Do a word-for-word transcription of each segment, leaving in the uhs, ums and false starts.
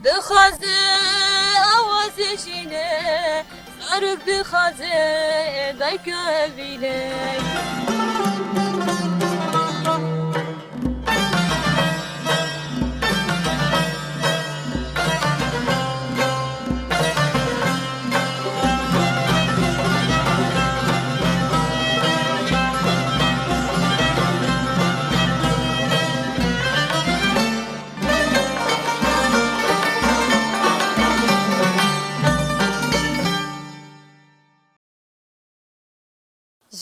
Dixwaze awazê jîne, zarok dixwaze dayka evîne.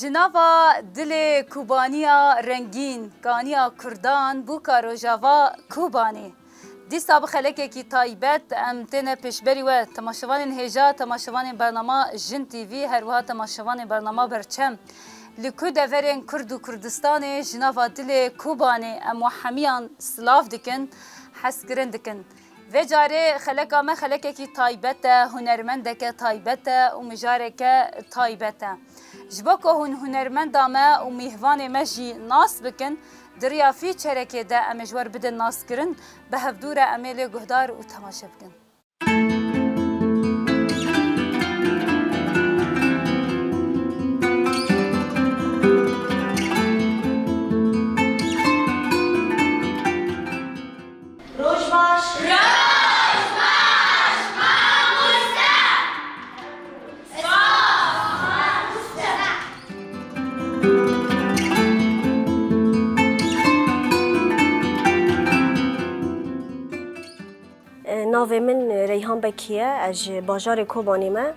Ji nava dilê Kobaniya rengîn, kaniya Kurdan bûka Rojava Kobanê. Dîsa bi xelekekî taybet em têne pêşberî we, temaşevanên hêja, temaşevanên bernama Jin T V, her wiha temaşevanên bernama Berçem. Li ku deverên Kurd û Kurdistanê ji nava dilê Kobanê em we hemiyan silav dikin, hezkirin dikin. Vê carê xeleka me xelekekî taybet e, hunermendeke taybet e û mijareke taybet e. Ji bo ku hûn hunermenda me û mîhvanê me jî nas bikin, di riya vî çerekê de em ê ji we re bidin naskirin, bi hevdû re em ê lê guhdar û temaşe bikin. Roj baş. Roj baş, mamoste. E, navê min Reyhan Bekî ye. Ez ji bajarê Kobanê me.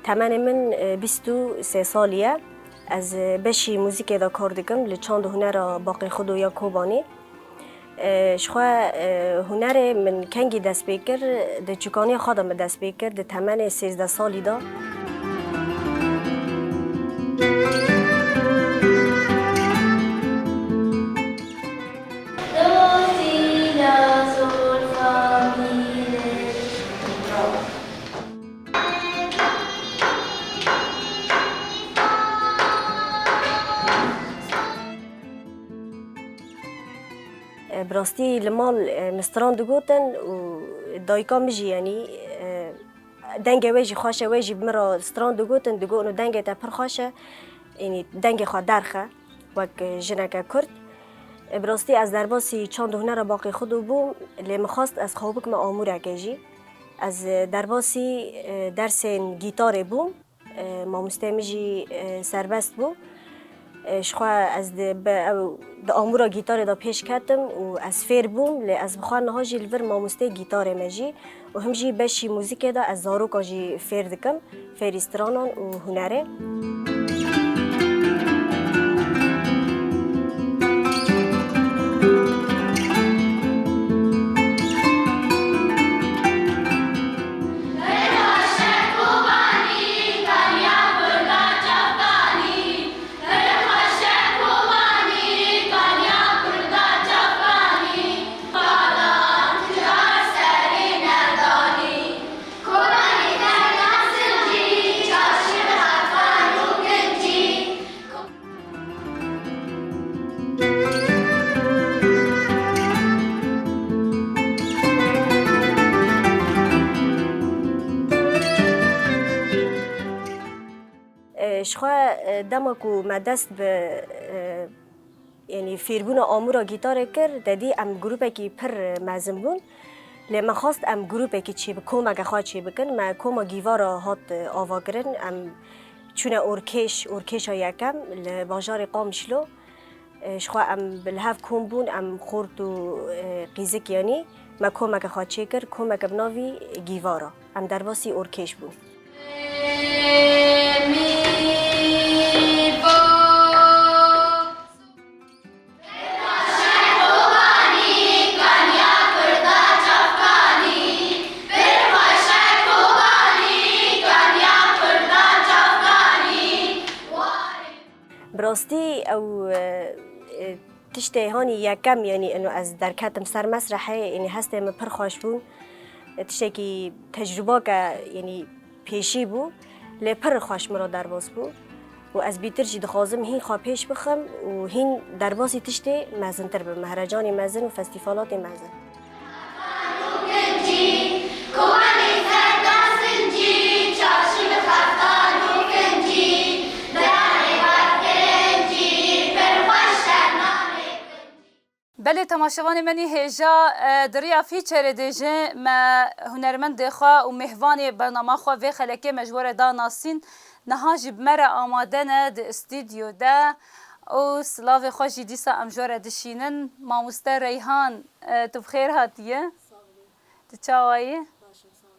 Temenê min, e, bîst û sê salî ye. Ez, e, beşî muzîkê de kar dikim li Çand û Hunera Baqê Xudo ya Kobanê. E, ji xwe, e, hunerê min kengî dest pê kir? Di çûkaniya xwe de min dest pê kir, di temenê sêzdeh salî de. E, bi rastî li mal, e, min stran digotin û dayika min jî, yanî, e, dengê wê jî xweş e, wê jî bi min re stran digotin, digotin û dengê te pir xweş e, yanî dengê xwe derxe wek jineke Kurd. E, bi rastî ez derbasî Çand û Hunera Baqê Xudo bûm, lê min xwest ez xwe bikime amûrekê jî. Ez, e, derbasî, e, dersên gîtarê bûm. E, mamosteyê min jî, e, serbest bû. E, ji xwe ez di, bi, ew, di amûra gîtarê de pêş ketim û ez fêr bûm, lê ez bi xwe niha jî li vir mamosteyê gîtarê me jî û him jî beşî muzîkê de ez zaroka jî fêr dikim, fêrî stranan û hunerê. E, ji xwe, e, dema ku me dest bi, e, yanî fêrbûna amûra gîtarê kir, te dî em grûpekî pir mezin bûn. Lê me xwest em grûpekî çê bi-, komeke xwe çêbikin. Me koma Gîvara hat, e, avakirin. Em çûne Orkêş, Orkêşa yekem li bajarê Qamişlo. E, ji xwe em bi, li hev kom bûn, em xort û, e, qîzik, yanî me komeke xwe çêkir, komeke bi navî Gîvara. Em derbasî Orkêş bûn. Bi rastî ew, e, e, tiştê hanî yekem, yanî ino ez derketim ser mesrehê, yanî hestê min pir xweş bûn. E, tiştekî tecrûbake, yanî pêşî bû, lê pir xweş min re derbas bû. Û ez bîtir jî dixwazim hîn xwe pêş bixim û hîn derbasî tiştê mezintir bim, mehrecanê mezin û festîfalatê mezin. Belê, temaşevanê me nî hêja, e, di riya feature-ê de jî me hunermendê xwe û mêvanê bernama xwe vê xelekê me ji we re da nasîn. Niha jî bi me re amade ne di stûdyo de û silavê xwe jî dîsa em ji we re dişînin. Mamoste Reyhan, e, tu bi xêr hatiye. Tu çawa yî? Baş im, sağ olun.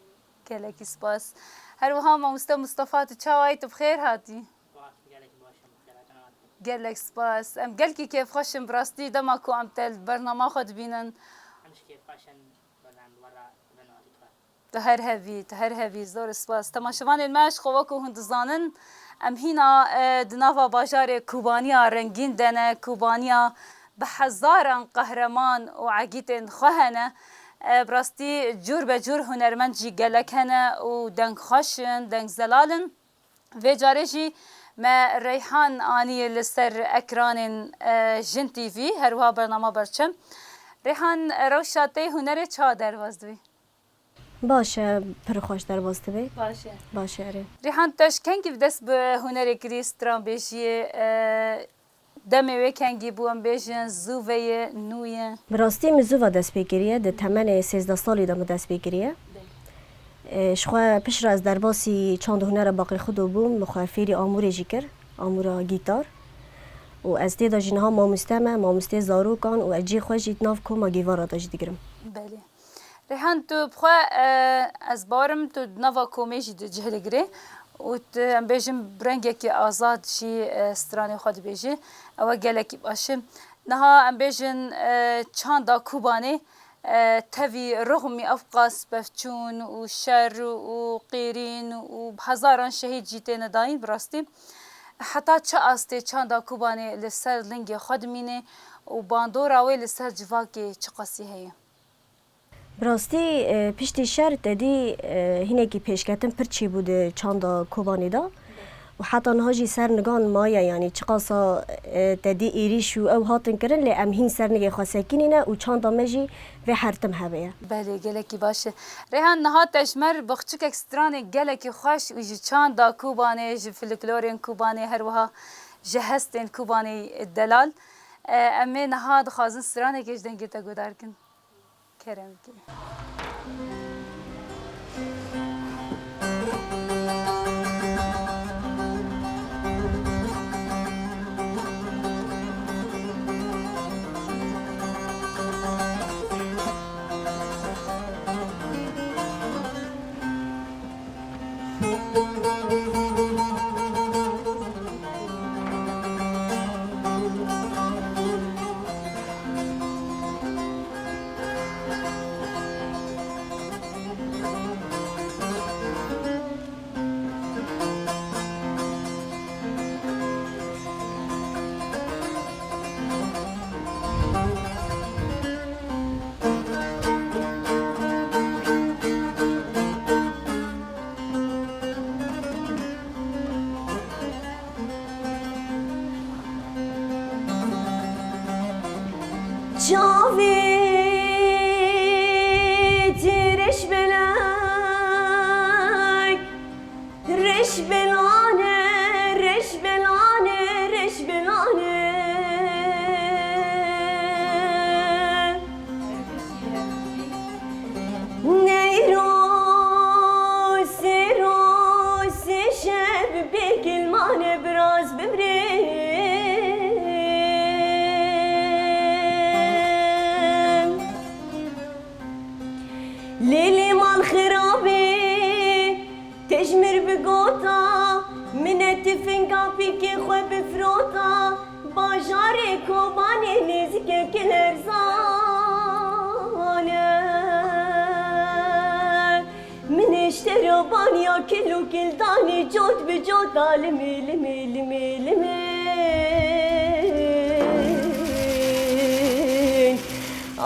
Gelekî spas. Her wiha mamoste Mustafa, tu çawa yî? Tu bi xêr hatî. Gelek spas. Em gelkî kêfxweş in, bi rastî dema ku em te li bernama xwe dibînin. Em jî kêfxweş in, berdem bi we re bin hatî xwe. Tu her hevî, tu her hevî, zor spas. Temaşevanên me, ji xwe wekî hûn dizanin, em hîna, e, di nava bajarê Kobaniya rengîn de ne, Kobaniya bi hezaran qehreman û egîtên xwe hene. E, bi rastî cûr be cûr hunermend jî gelek hene û deng xweş in, deng zelal in. Vê carê jî me Reyhan anî li ser ekranên, e, Jin T V, her wiha bernama Berçem. Reyhan, rewşa te yê hunerê çawa derbas dibî? Baş e, pir xweş derbas dibe. Baş e. Baş e, erê. Reyhan, te ji kengî bi dest bi hunerê kirî, stranbêjiyê, e, demê wê kengî bû, em bêjin, zû ve ye, nû ye? Bi rastî min zû ve dest pê kiriye, di temenê sêzdeh salî de min dest pê kiriye. E, ji xwe piştre ez derbasî çand û hunera Baqê Xudo bûm, min xwe fêrî amûrê jî kir, amûra gîtar. Û ez tê de jî niha mamoste me, mamosteyê zarokan û ez cihê xwe jî di nav koma Gêvara de jî digirim. Belê. Reyhan, tu bi xwe, e, ez bawer im tu di nava komê jî dicih digirê û tu, em bêjin, bi rengekî azad jî, e, stranê xwe dibêjî. Ew e gelekî baş e. Niha em bêjin, e, çanda Kobanê, e, tevî rixmî ev qas pevçûn û şer û qîrîn û bi hezaran şehîd jî têne dayîn, bi rastî. Heta çi astê çanda Kobanê li ser lingê xwe dimîne û bandora wê li ser civakê çiqasî heye? Bi rastî, e, piştî şer te dî, e, hinekî pêşketin pir çêbû di çanda Kobanê de û heta niha jî ser nigan maye, yanî çiqasa, e, te dî êrîş û ew hatin kirin, lê em hîn ser nigê xwe sekinîne û çanda me jî vê her tim hebe ye. Belê, gelekî baş e. Reyhan, niha te ji me re bi xçikek stranê gelekî xweş û ji çanda Kobanê, ji folklorên Kobanê, her wiha ji hestên Kobanê delal. E, em ê niha dixwazin stranekê ji dengê te guhdar kin. Kerem ke. Çavê ti reş belek, reş belane, reş belane, reş belane. Neyro, sero, se şev bêkilmane biraz bimrê. Lê lê mal xirabê, te ji mir bigota, min e tifinga pîkê xwe bifrota, bajarê Kobanê nêzikek lerzan e. Min ê ji te re baniya kil û kildanê cot bi cot da limê, limê, limê, limê.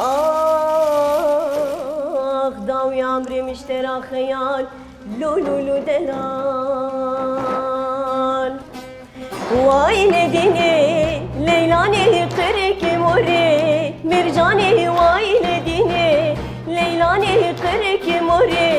Ax, dawiya emrê min ji te re xeyal, lû, lû, lû delal. Way Nedînê, Leylanê qirikê morê, Mircanê way Nedînê, Leylanê qirikê morê,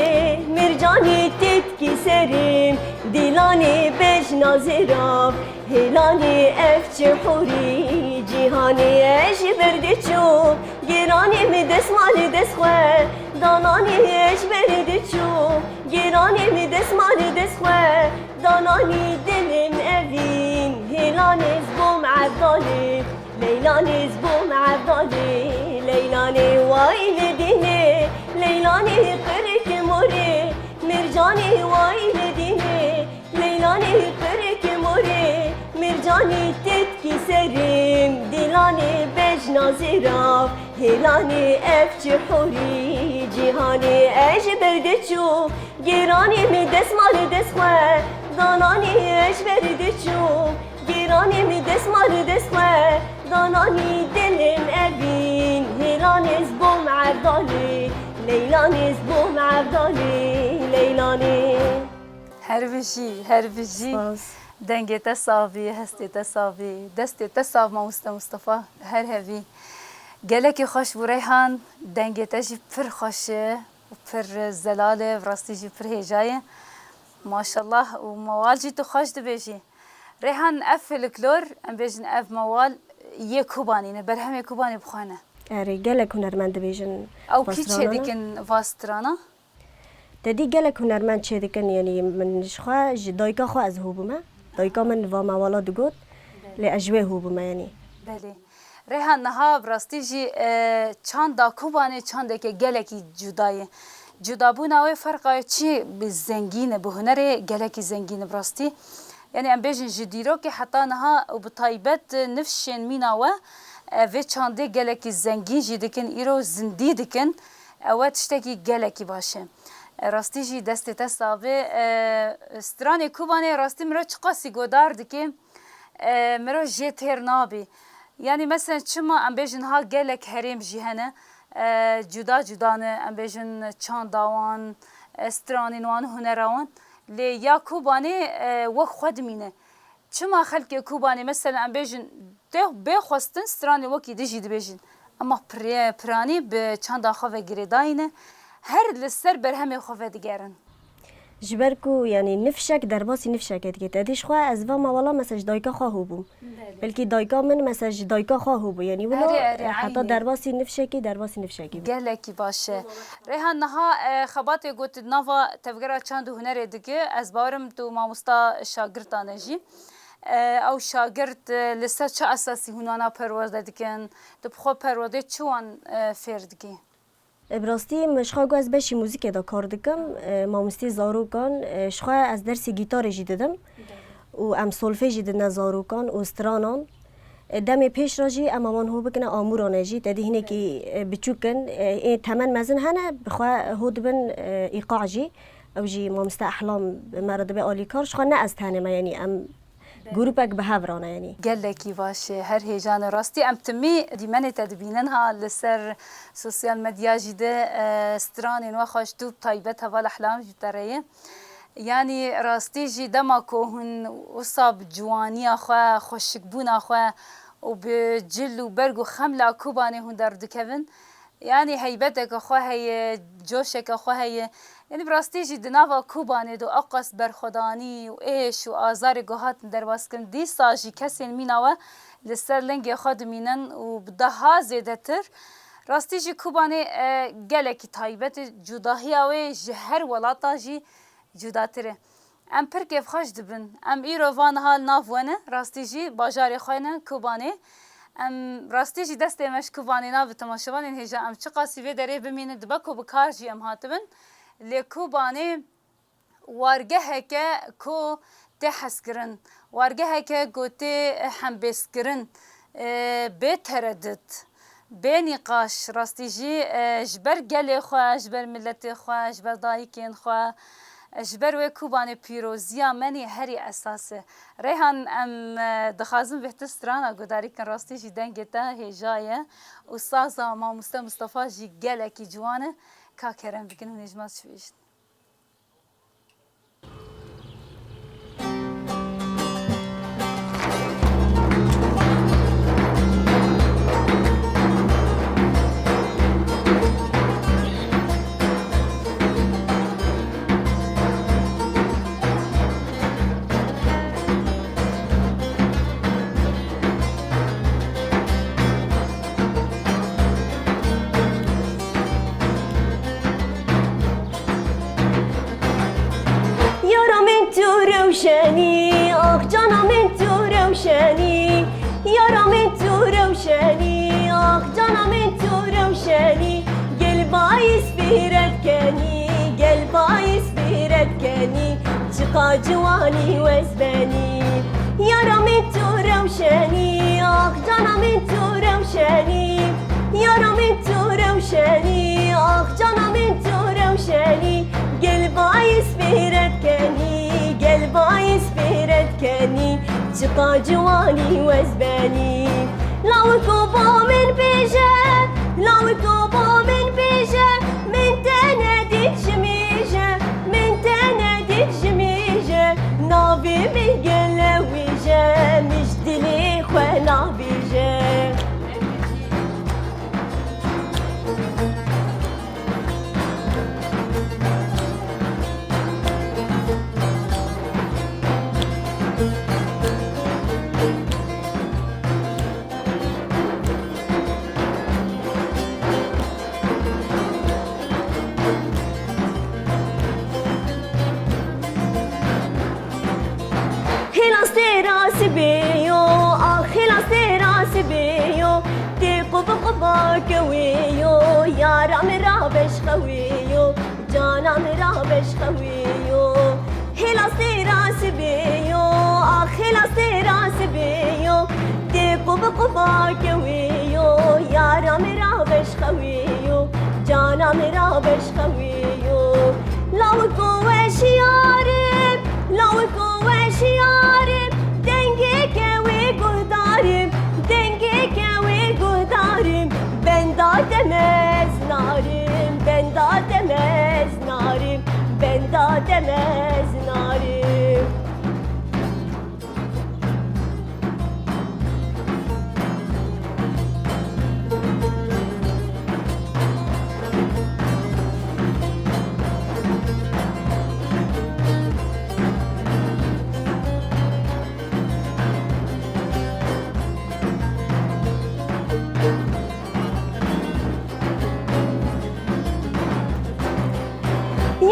Mircanê tetkî ser Kerîm, dîlanê bejna zêrav, hêlanê ev çi hûrî, cîhanê ez ji ber diçûm, gêranê min destmalê dest xwe, dananê ez ji ber diçûm, gêranê min destmalê dest xwe, dananî dilê min evîn, hêlanê ez bûm evdalê, leylanê ez bûm evdalê, leylanê wayî li dînê, leylanê qirikê morê, Mircanê wayî li dînê, leylanê qirikê morê, mircanê tetkî serîm, dîlanê bejna zêrav, hêlanê ev çi hûrî, cîhanê ez ji ber diçûm, gêranê min destmalê dest xwe, dananê ez ji ber diçûm, gêranê min destmalê dest xwe, dananî dilê min evîn, hêlanê ez bûm evdalê, leylanê ez bûm evdalê, leylanê. Her bijî, her bijî. Spas. Dengê te sax bî, hestê te sax bî, destê te sax, mamoste Mustafa, her hevî. Gelekî xweş bû Reyhan, dengê te jî pir xweş e û pir zelal e, bi rastî jî pir hêja ye. Maşallah û mewal jî tu xweş dibêjî. Reyhan, ev filiklor, em bêjin ev mewal yê Kobanî ne, berhemê Kobanî bi xwe ne. Erê, gelek hunermend dibêjin. Ew kî çêdikin va strana? Te dî gelek hunermend çêdikin, yanî min ji xwe, ji dayika xwe ez hû bûme. Dayika min va mewala digot, lê ez ji wê hû bûme, yanî. Belê. Reyhan, niha bi rastî jî, e, çanda Kobanê çandeke gelekî cuda ye. Cudabûna wê ferqa wê çi bi zengîn e, bi hunerê gelekî zengîn e bi rastî. Yanî em bêjin ji dîrokê heta niha û bi taybet nifşên mîna we, e, vê çandê gelekî zengîn jî dikin, îro zindî dikin. Ew e tiştekî gelekî baş e. E, rastî jî destê te sax be. E, stranê Kobanê rastî miro çiqasî godar dike, e, miro jê têr nabî. Yanî, meselen, çima em bêjin ha gelek herêm jî hene, e, cuda cuda ne, em bêjin çanda wan, e, stranên wan, hunera wan. Lê ya Kobanê, e, wek xwe dimîne. Çima xelkê Kobanê, mesela, em bêjin, tê bê xwestin stranê wekî din jî dibêjin. Ema pirê-, piranî bi çanda xwe ve girêdayî ne, her li ser berhemê xwe vedigerin. Ji ber ku, yanî, nifşek derbasî nifşekê dike. Te dî ji xwe ez va mewala, mesela, ji dayika xwe hû bûm. Belê. Belkî dayika min, mesela, ji dayika xwe hû bû. Yanî wilo, erê, erê, e, heta eynî. Derbasî nifşekî, derbasî nifşekî bû. Gelekî baş e. Reyhan, niha, e, xebatê ku tu di nava tevgera çand û hunerê dike, ez bawerim tu mamosta şagirtan e jî. E, ew şagirt, e, li ser çi esasî hûn wana perwerde dikin? Tu bi xwe perwerdê çi wan, e, fêr dikî? E, bi rastî min ji xwe got ez beşî muzîkê de kar dikim. E, mamosteyê zarokan, e, ji xwe ez dersê gîtarê jî didim. Û em solfej jî didine zarokan û stranan. E, demê pêş re jî em wan hû bikine amûran e jî. Te dî hinekî, e, biçûk in. E, ê temen mezin hene, bi xwe hû dibin, e, îqa jî. Ew jî mamoste Ehlam me re dibe alîkar. Ji xwe ne ez tenê me, yanî em Belê. Grûpek bi hev re ne, yanî. Gelekî baş e, her hêjan e. Rastî em timî dîmenê te dibînin ha li ser sosyal medya jî de, e, stranên we xweş tu taybet heval Ehlam jî te re ye. Yanî rastî jî dema ku hûn wisa bi ciwaniya xwe, xweşikbûna xwe û bi cil û berg û xemla Kobanê hûn derdikevin, yanî heybeteke xwe heye, coşeke xwe heye. Yanî bi rastî jî di nava Kobanê de ew qas berxwedanî û êş û azarê ku hatin derbas kirin, dîsa jî kesên mîna we li ser lingê xwe dimînin û bi daha zêdetir. Rastî jî Kobanê, e, gelekî taybet e, cudahiya wê ji her welata jî cudatir e. Em pir kêfxweş dibin. Em îro va niha li nav we ne, rastî jî bajarê xwe ne, Kobanê. Em rastî jî destê me ji Kobanê nabe temaşevanên hêja. Em çiqasî vê derê bimînin, dibe ku bi kar jî em hatibin. Lê Kobanê wargeheke ku tê hezkirin, wargeheke ku tê hembêzkirin, e, bê teredit. Bê nîqaş, rastî jî, e, ji ber gelê xwe, ji ber miletê xwe, ji ber dayikên xwe, e, ji ber wê Kobanê pîroziya me nî herî esas e. Reyhan, em, e, dixwazin bêhtir strana gudarî kin, rastî jî dengê te hêja ye û saza mamoste Mistefa jî gelekî ciwan e. Ka kerem bikin, hûn ê ji me çi bêjin? Rewşenî, ax cana min tu rewşenî, yara min tu rewşenî, ax cana min tu rewşenî, gel bayis bîret kenî, gel bayis bîret kenî, çiqa ciwanî wez benî. Yara min tu rewşenî, ax cana min tu rewşenî, yara min tu rewşenî, ax cana min tu rewşenî, gel bayis bîret kenî, gel bayis bîret kenî, çiqa ciwanî wez benî. Lawiko bo min bêje, lawiko bo min bêje, min te nedît ji mijê, min te nedît ji mijê, navê min gele wîje, min ji dilê xwe navêje. Hêlas têra sibê yo, ax hêlas têra sibê yo, tê qubi quba kewê yo, yara min ra beş xewê yo, cana min ra beş xewê yo. Hêlas têra sibê yo, ax hêlas têra sibê yo, tê qubi quba kewê yo, yara min ra beş xewê yo, cana min ra beş xewê yo. Lawiko weşiyar im, lawiko weşiyar im, dengê kewê guhdar im, dengê kewê guhdar im, benda te mez narim, benda te mez narim, benda te mez narim.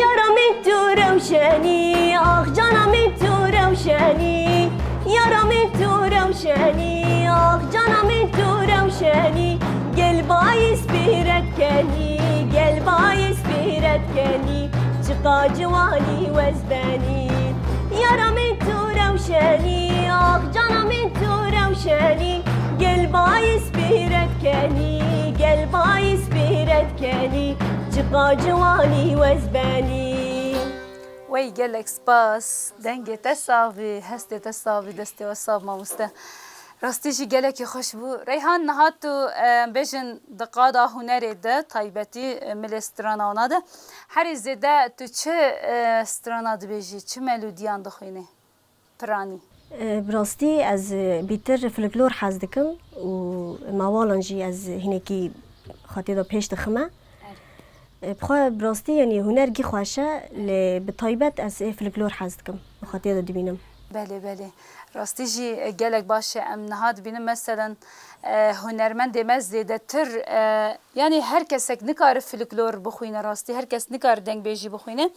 Yara min tu rewşenî, ax cana min tu rewşenî. Yara min tu rewşenî, ax cana min tu rewşenî. Gel bayis bîret kenî, gel bayis bîret kenî, çiqa ciwanî wez benî. Yara min tu rewşenî, ax cana min tu rewşenî. Gel bayis bîret kenî, gel bayis bîret kenî, çiqa ciwanî wez benî. Wey gelek spas. Dengê te sax bî, hestê te sax bî, destê we sax mamoste. Rastî jî gelekî xweş bû. Reyhan, niha tu, e, bêjin di qada hunerê de taybetî, e, milê strana wana de. Herî zêde tu çi, e, strana dibêjî, çi melodiyan dixwînî? Piranî. E, bi rastî ez, e, bîtir folklor hez dikim û mawalan jî ez hinekî xatê de pêş dixime. E, bi xwe bi rastî, yanî huner gî xweş e, lê bi taybet ez ê folklor hez dikim. Bi xatê de dibînim. Belê, belê. Rastî jî, e, gelek baş e. Em niha dibînin, meselen, e, hunermendê me zêdetir, e, yanî her kesek nikare folklor bixwîne rastî, her kes nikare dengbêjî bixwîne.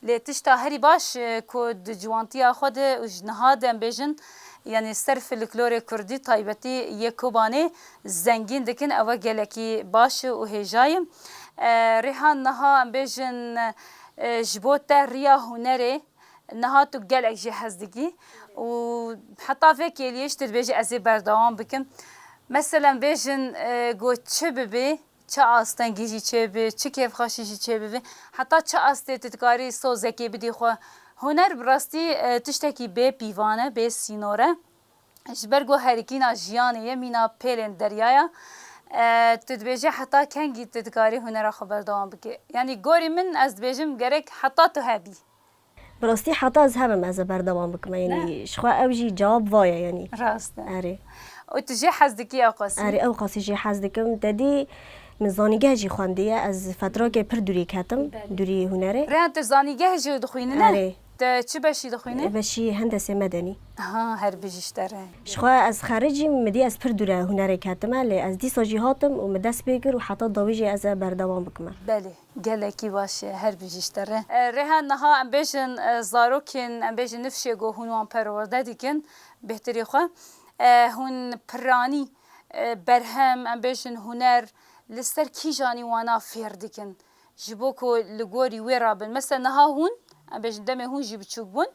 Lê tişta herî baş, e, ku di ciwantiya xwe de û ji niha de em bêjin, yanî ser folklorê kurdî taybetî yê Kobanê zengîn dikin, ew e gelekî baş û hêja ye. E, Rêhan, niha em bêjin, e, ji bo te riya hunerê, niha tu gelek jê hez dikî û heta vê kêliyê jî tu dibêjî ez ê berdewam bikim. Meselen bêjin, e, ku çi bibê, çi astengî jî çêbê, çi kêfxweşî jî çêbibê, heta çi astê tu dikarî sozekê bidî xwe. Huner bi rastî, e, tiştekî bê pîvan e, bê sînor e. Ji ber ku herikîna jiyanê ye, mîna pêlên deryaya. E, tu dibêjî heta kengî tu dikarî hunera xwe berdewam bikî? Yanî gorî min ez dibêjim gerek heta tu hebî. Bi rastî heta ez hebim ez ê berdewam bikim. Yanî ji xwe ew jî cewab va ye yanî. Rast e. Erê. Û tu jê hez dikî ewqasî? Erê, ewqasî jê hez dikim. Te dî min zanîgeh jî xwendiye. Ez fetrakê pir dûrî ketim, dûrî hunerê. Rêhan, tu zanîgeh jî dixwînî, ne? Erê. Te çi beşî dixwînî? Beşî hendesê medenî. Ha, her bijî ji te re. Ji xwe ez xericîm, min dî ez pir dûre hunerê ketime, lê ez dîsa jî hatim û min dest pê kir û heta dawî jî ez ê berdewam bikime. Belê, gelekî baş e, her bijî ji te re. E, Rêhan, niha em bêjin, e, zarokên, em bêjin nifşê ku hûn wan perwerde dikin, bêhtirî xwe. E, hûn piranî, e, berhem, em bêjin huner, li ser kîjanî wana fêr dikin? Ji bo ku li gorî wê rabin. Mesela niha hûn, em bêjin demê hûn jî biçûk bûn,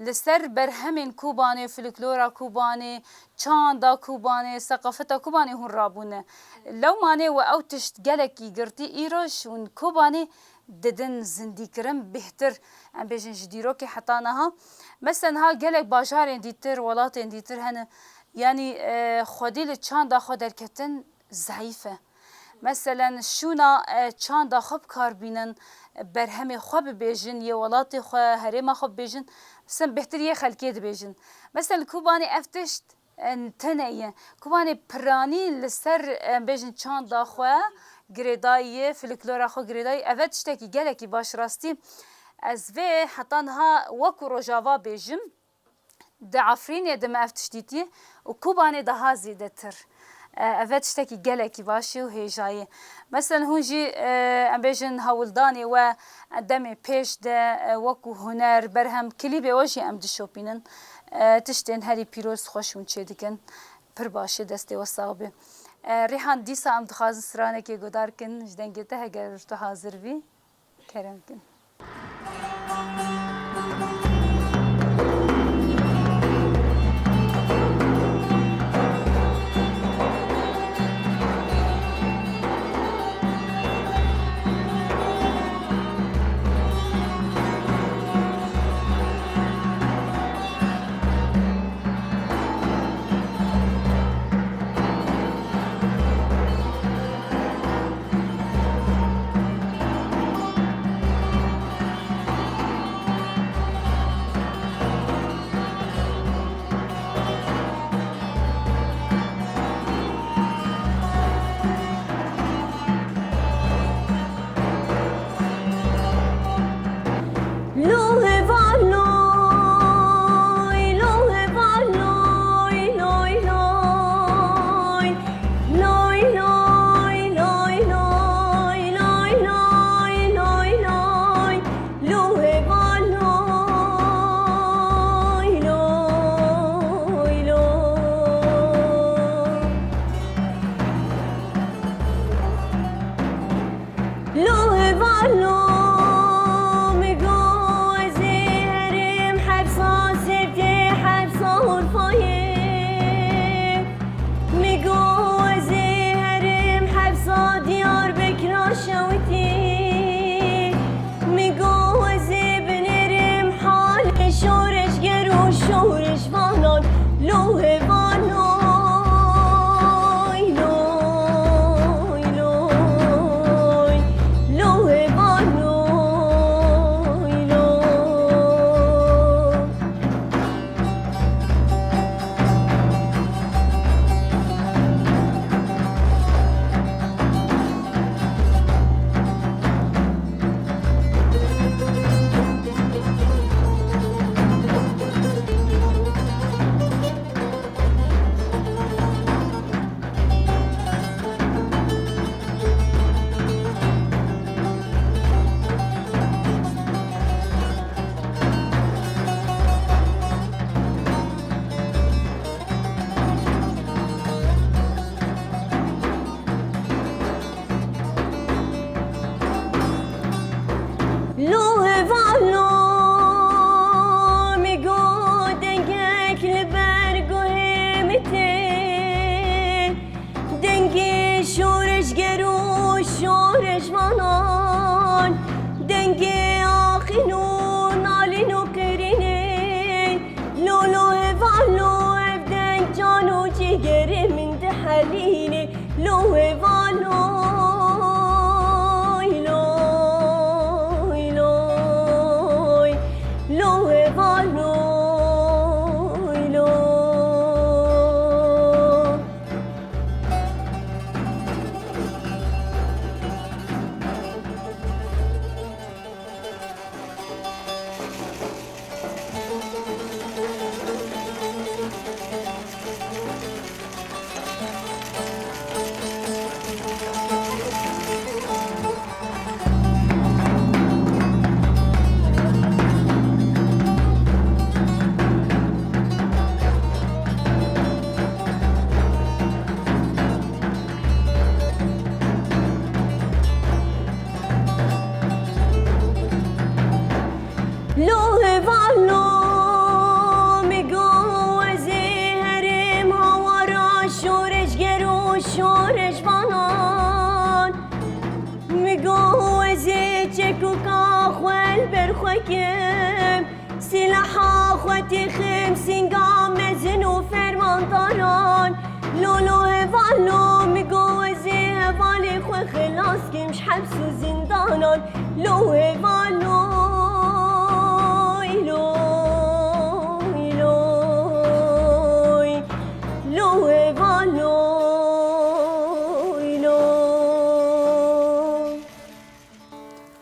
li ser berhemên Kobanê, folklora Kobanê, çanda Kobanê, seqafeta Kobanê hûn rabûne. Lewmanê we ew tişt gelekî girtî, îroj hûn Kobanê didin zindîkirin bêhtir, em bêjin ji dîrokê heta niha. Mesela niha gelek bajarên dîtir, welatên dîtir hene, yanî, e, xwedî li çanda xwe derketin zehîf e. Meselen, şûna, e, çanda xwe bi kar bînin, berhemê xwe bibêjin, yê welatê xwe, herêma xwe bibêjin, sen bêhtir yê xelkê dibêjin. Meselen, li Kobanê ev tişt, e, tune ye. Kobanê piranî li ser, e, em bêjin çanda xwe girêdayî ye, folklora xwe girêdayî. Ev e tiştekî gelekî baş rastî. Ez vê heta niha wekû Rojava bêjim. Di Efrînê de me ev tişt dîtiye û Kobanê daha zêdetir. E, ev e tiştekî gelekî baş e û hêja ye. Meselen, hûn jî, e, em bêjin hewldanê we demê pêş de, e, wekû huner, berhem, klîbê we jî em dişopînin. E, tiştên herî pîroz xweş hûn çêdikin. Pir baş e, destê we sax be. E, Rêhan, dîsa em dixwazin stranekê guhdar kin ji dengê te, heger tu hazir bî. Kerem kin. Lo heval lo, mi go ez ê herim hepsa Sêrtê, hepsa Urfayê. Mi go ez ê herim hepsa Diyarbekira şewitî. Mi go ez ê binêrim halê şoreşger û şoreşvanan. Lo heval lo. Loy, loy, loy, lo heval loy, loy. Lo heval lo, mi got dengek li ber guhê min tê. Dengê şoreşger û şoreşvanan, dengê aqîn û nalîn û qirînê. Lo, lo heval lo, ev deng can û cîgerê min dihelînê. Lo heval loy, loy, loy. Lo heval loy, loy. Lo hevalo, mi go ez ê herêm hawara şoreşger û şoreşvanan. Mi go ez ê çekuka xwe li ber xwe kim, silaha xwe têxim sînga mezin û fermandaran. Lo, lo hevalo, mi go ez ê hevalê xwe xilas kim ji heps û zindanan. Lo hevalo, îlo, îlo, lo hevalo, îlo.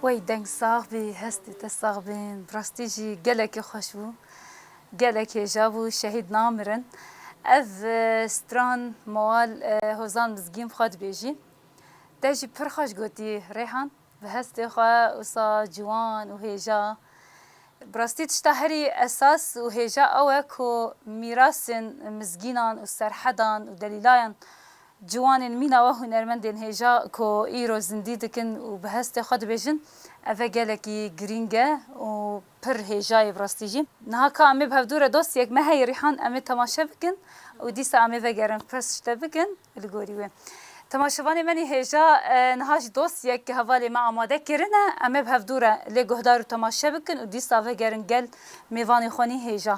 Wey deng sax bî, hestê te sax bin. Bi rastî jî gelekî xweş bû. Gelek hêja bû, şehîd namirin. Ev, e, stran mewal, e, Hozan Mizgîn bi xwe dibêjî. Te jî pir xweş gotî Rêhan. Bi hestê xwe wisa ciwan û hêja. Bi rastî tişta herî esas û hêja ew e ku mîrasên Mizgînan û Serhedan û Delîlayan ciwanên mîna we hunermendên hêja ku îro zindî dikin û bi hestê xwe dibêjin, ev e gelekî girîng e û pir hêja ye bi rastî jî. Niha ka em ê bi hevdû re dosyek me heye Rîhan, em ê temaşe bikin û dîsa em ê vegerin pirs ji te bikin li gorî wê. Temaşevanê me nî hêja, e, niha jî dosyek hevalê me amade kirine, em ê bi hevdû re lê guhdar û temaşe bikin û dîsa vegerin gel mêvanê xwe nî hêja.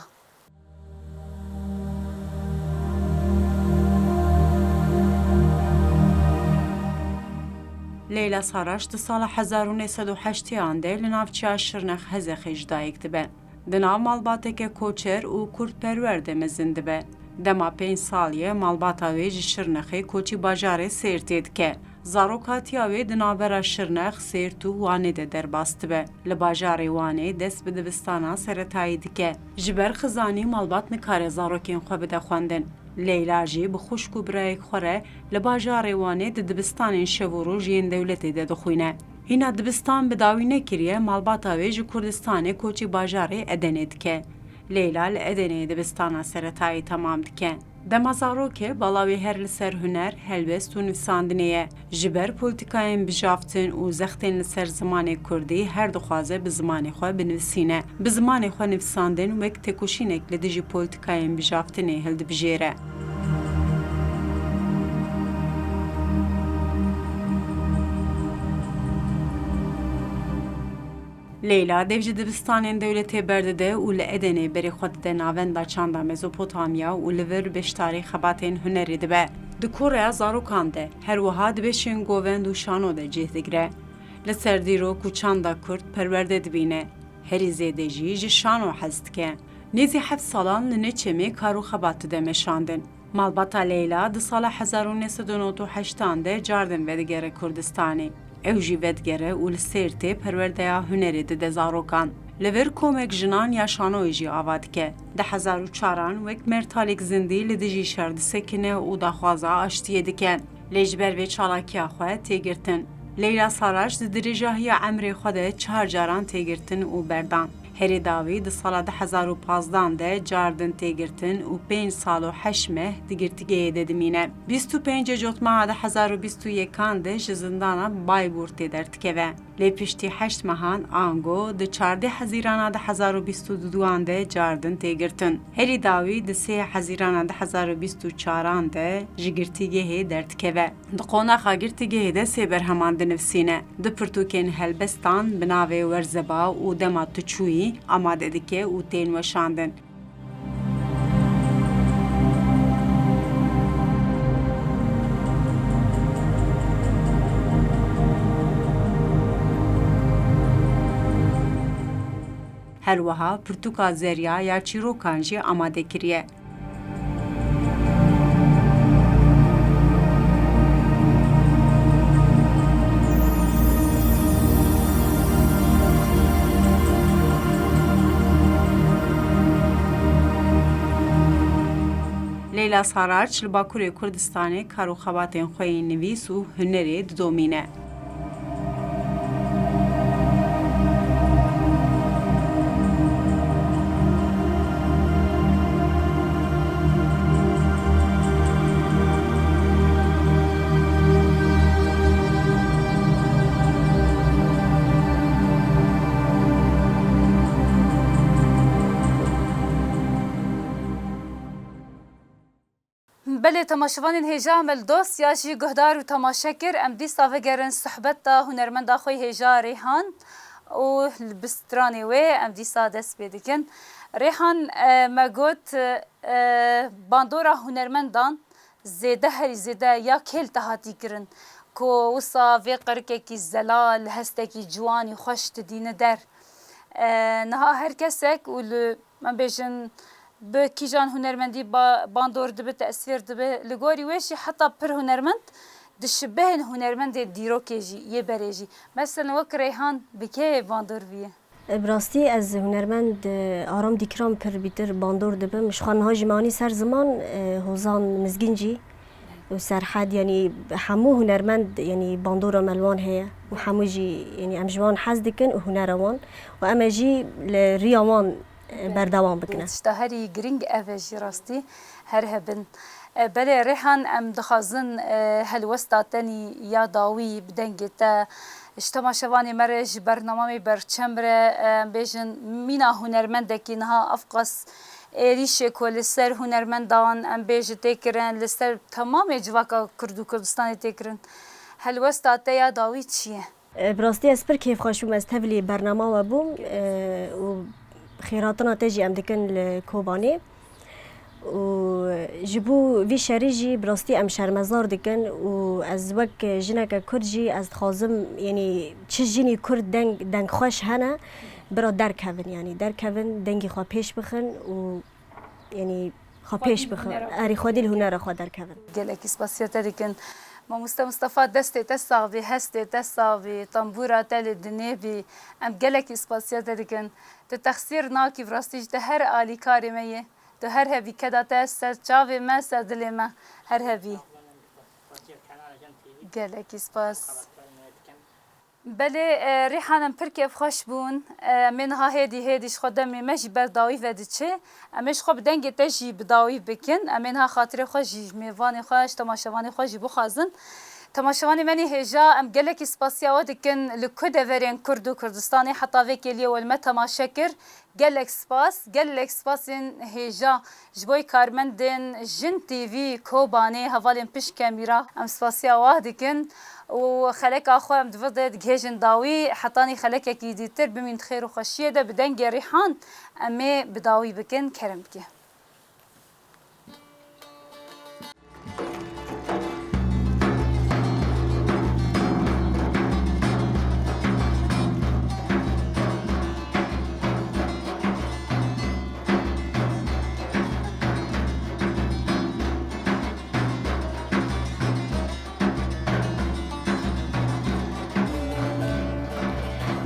Leyla Saraç di sala hezar û neh sed û heştêyan de li navçeya Şirnex Hezexê ji dayik dibe. Di nav malbateke koçer û kurdperwer de mezin dibe. Dema pênc salî ye malbata wê ji Şirnexê koçî bajarê Sêrtê dike. Zarokatiya wê di navbera Şirnex, Sêrt û Wanê de derbas dibe. Li bajarê Wanê dest bi dibistana seretayî dike. Ji ber xizanî malbat nikare zarokên xwe bide xwendin. Leyla jî bi xwişk û birayek xwe re li bajarê Wanê di dibistanên şev û roj yên dewletê de dixwîne. Hîna dibistan bi dawî nekiriye, malbata wê ji Kurdistanê koçî bajarê Edenê dike. Leyla li Edeneyê dibistana seretayî temam dike. Dema zarok e, bala wê her li ser huner, helwest û nivîsandinê ye. Ji ber polîtîkayên bijaftin û zextên li ser zimanê kurdî her dixwaze bi zimanê xwe binivîsîne. Bi zimanê xwe nivîsandin wek têkoşînek li dijî polîtîkayên bijaftinê hildibijêre. Leyla dev ji dibistanên dewletê berdide û li Edenê berê xwe dide navenda çanda Mezopotamya û li vir beşdarî xebatên hunerê dibe. Di koreya zarokan de, her wiha di beşên govend û şano de cih digire. Li ser dîrok û çanda kurd perwerde dibîne. Herî zêde jî ji şano hez dike. Nêzî heft salan li Neçemê kar û xebat dide meşandin. Malbata Leyla di sala hezar û neh sed û nod û heştan de cardin vedigere Kurdistanê. Ew jî vedigere û li Sêrtê perwerdeya hunerê dide zarokan. Li vir komek jinan ya şanoyê jî ava dike. Di hezar û çaran wek mertalek zindî li dijî şer disekine û daxwaza aştiyê dike. Lê ji ber vê çalakiya xwe tê girtin. Leyla Saraç di dirêjahiya emrê xwe de çar caran tê girtin û berdan. Herî dawî di sala du hezar û pazdan de cardin tê girtin û pênc sal û heşt meh di girtîgehê de dimîne. Bîst û pêncê Cotmeha du hezar û bîst û yekan de ji zindana Baybûrtê derdikeve. Lê piştî heşt mehan, ango di çardeh Hezîrana du hezar û bîst û duan de cardin tê girtin. Herî dawî di sê Hezîrana du hezar û bîst û çaran de ji girtîgehê derdikeve. Di qonaxa girtîgehê de sê berheman dinivîsîne. Du pirtûkên helbestan bi navê Werzeba û Dema Tu Çûyî amade dike û tên weşandin. Her wiha pirtûka Zerya ya çîrokan jî amade kiriye. Leyla Saraç li Bakurê Kurdistanê kar û xebatên xwe yên nivîs û hunerê didomîne. Belê, temaşevanên hêja me li dost ya jî guhdar û temaşe kir. Em dîsa vegerin sohbeta hunermenda xwe hêja Rêhan û li bi stranê wê em dîsa dest pê dikin. Rêhan, e, me got, e, bandora hunermendan zêde herî zêde ya kê li te hatî kirin ku wisa vê qirikekî zelal, hestekî ciwanî xweş didîne der. E, niha her kesek û li, em bêjin, bi kîjan hunermendî ba-, bandor dibe, tesîr dibe. Li gorî wê jî heta pir hunermend dişibihên hunermendê dîrokê jî, yê berê jî. Meselen wek Reyhan bi kê bandor bûye? E, bi rastî ez hunermend, e, Aram Dîkiran pir bîtir bandor dibim. Ji xwe niha jî me anî ser ziman, e, Hozan Mizgîn jî û Serhed, yanî hemû hunermend, yanî bandora me li wan heye û hemû jî, yanî em ji wan hez dikin û hunera wan û em ê jî li riya wan, e, berdewam bikin. Tişta herî girîng ev e jî rastî, her hebin. E, belê Rêhan, em dixwazin, e, helwesta tenî ya dawî bi dengê te ji temaşevanê me re, ji bernamamê Berçem re, e, em bêjin mîna hunermendekî niha evqas êrîşê ku li ser hunermendan, em bêjin, tê kirin, li ser temamê civaka Kurd û Kurdistanê tê kirin. Helwesta te ya dawî çi ye? E, bi rastî ez pir kêfxweş bûm, ez tevlî bernama we bûm, e, û xêratina te jî em dikin li Kobanê. Û ji bo vî şerî jî bi rastî em şermezar dikin û ez wek jineke Kurd jî ez dixwazim, yanî çi jinî Kurd deng, dengxweş hene, bira derkevin, yanî derkevin, dengî xwe pêş bixin û, yanî, xwe pêş bixin. Erê, xwedî li hunera xwe derkevin. Gelekî spasiya te dikin. Mamoste Mustafa, destê te sax bî, hestê te sax bî, tembûra te li dinê bî. Em gelekî spasiya te dikin. Tu texsîr nakî, bi rastî jî tu her alîkarê me yê. Tu her hebî, keda te ser çavê me, ser dilê me. Her hebî. Gelekî spas. Belê, e, Rîhan, em pir kêfxweş bûn. E, em ê niha hêdî hêdî ji xwe demê me jî ber dawî ve diçe. Em ê ji xwe bi dengê te jî bi dawî bikin. Em ê niha xatirê xwe jî ji mêvanê xwe, ji temaşevanê xwe jî bixwazin. Temaşevanê me nê hêja, em gelekî spasiya we dikin li ku deverên Kurd û Kurdistanê heta vê kêliyê we li me temaşe kir. Gelek spas, gelek spasên hêja ji bo karmendên Jin T V Kobanê, hevalên pişt kemîra. Em spasiya we dikin û xeleka xwe em di vir de digihêjin dawî. Hetanî xelekekî dîtir, bimîn di xêr û xweşiyê de, bi dengê Rîhan em ê bi dawî bikin. Kerem bike.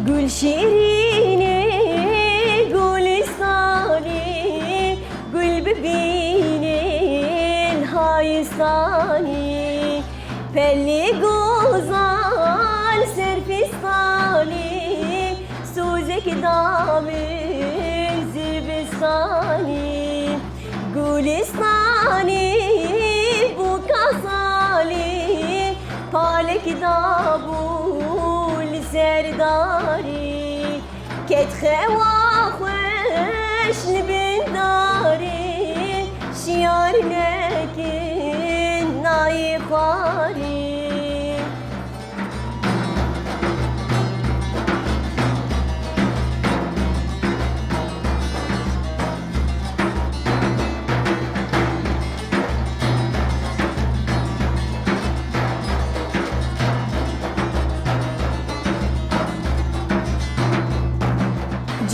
Gulşîrînê Gulistanê, gul bibînin haystanî. Pelê gozal ser fistanî, sozek da min zivistanî. Gulistanî bûka salî, palek dabû li ser darî. Ket xewa xweş li bin darî, şiyar nekin nayê xwarî.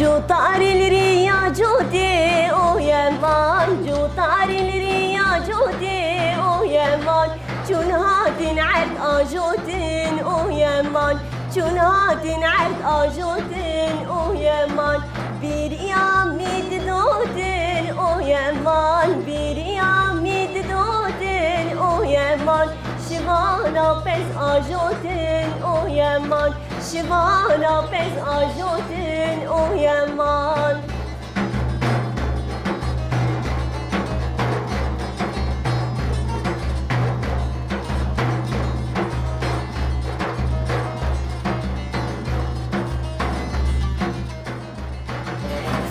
Cotarî li riya cotê o yeman, cotarî li riya cotê o yeman. Çûn hatin erd ajotin o yeman, çûn hatin erd ajotin o yeman. Bîriya min didotin o yeman, bîriya min didotin o yeman. Şivana pez ajotin o yeman, şivana pez ajotin o yeman.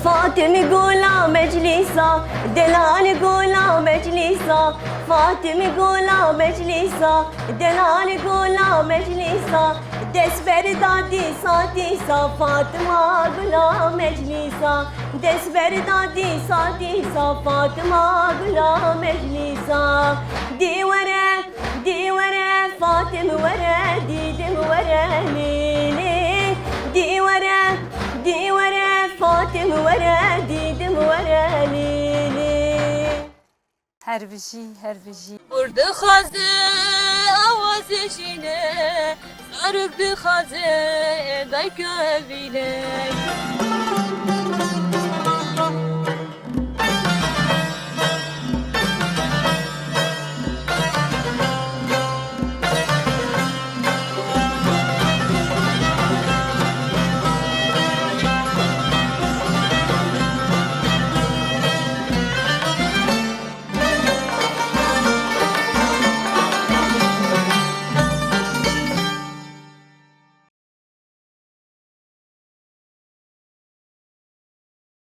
Fatim gola meclîsa, delal gola meclîsa, Fatim gola meclîsa, delal gola meclîsa, dest berda dîsa dîsa, Fatima gola meclîsa, dest berda dîsa dîsa, Fatima gola meclîsa. Dî were, dî were, Fatim were, dîdim were, lî lî. Dî were, dî were, Fatim were, dîdim were, lî lî. Her bijî, her bijî. Kur dixwaze awazê jîne, zarok dixwaze dayka evîne.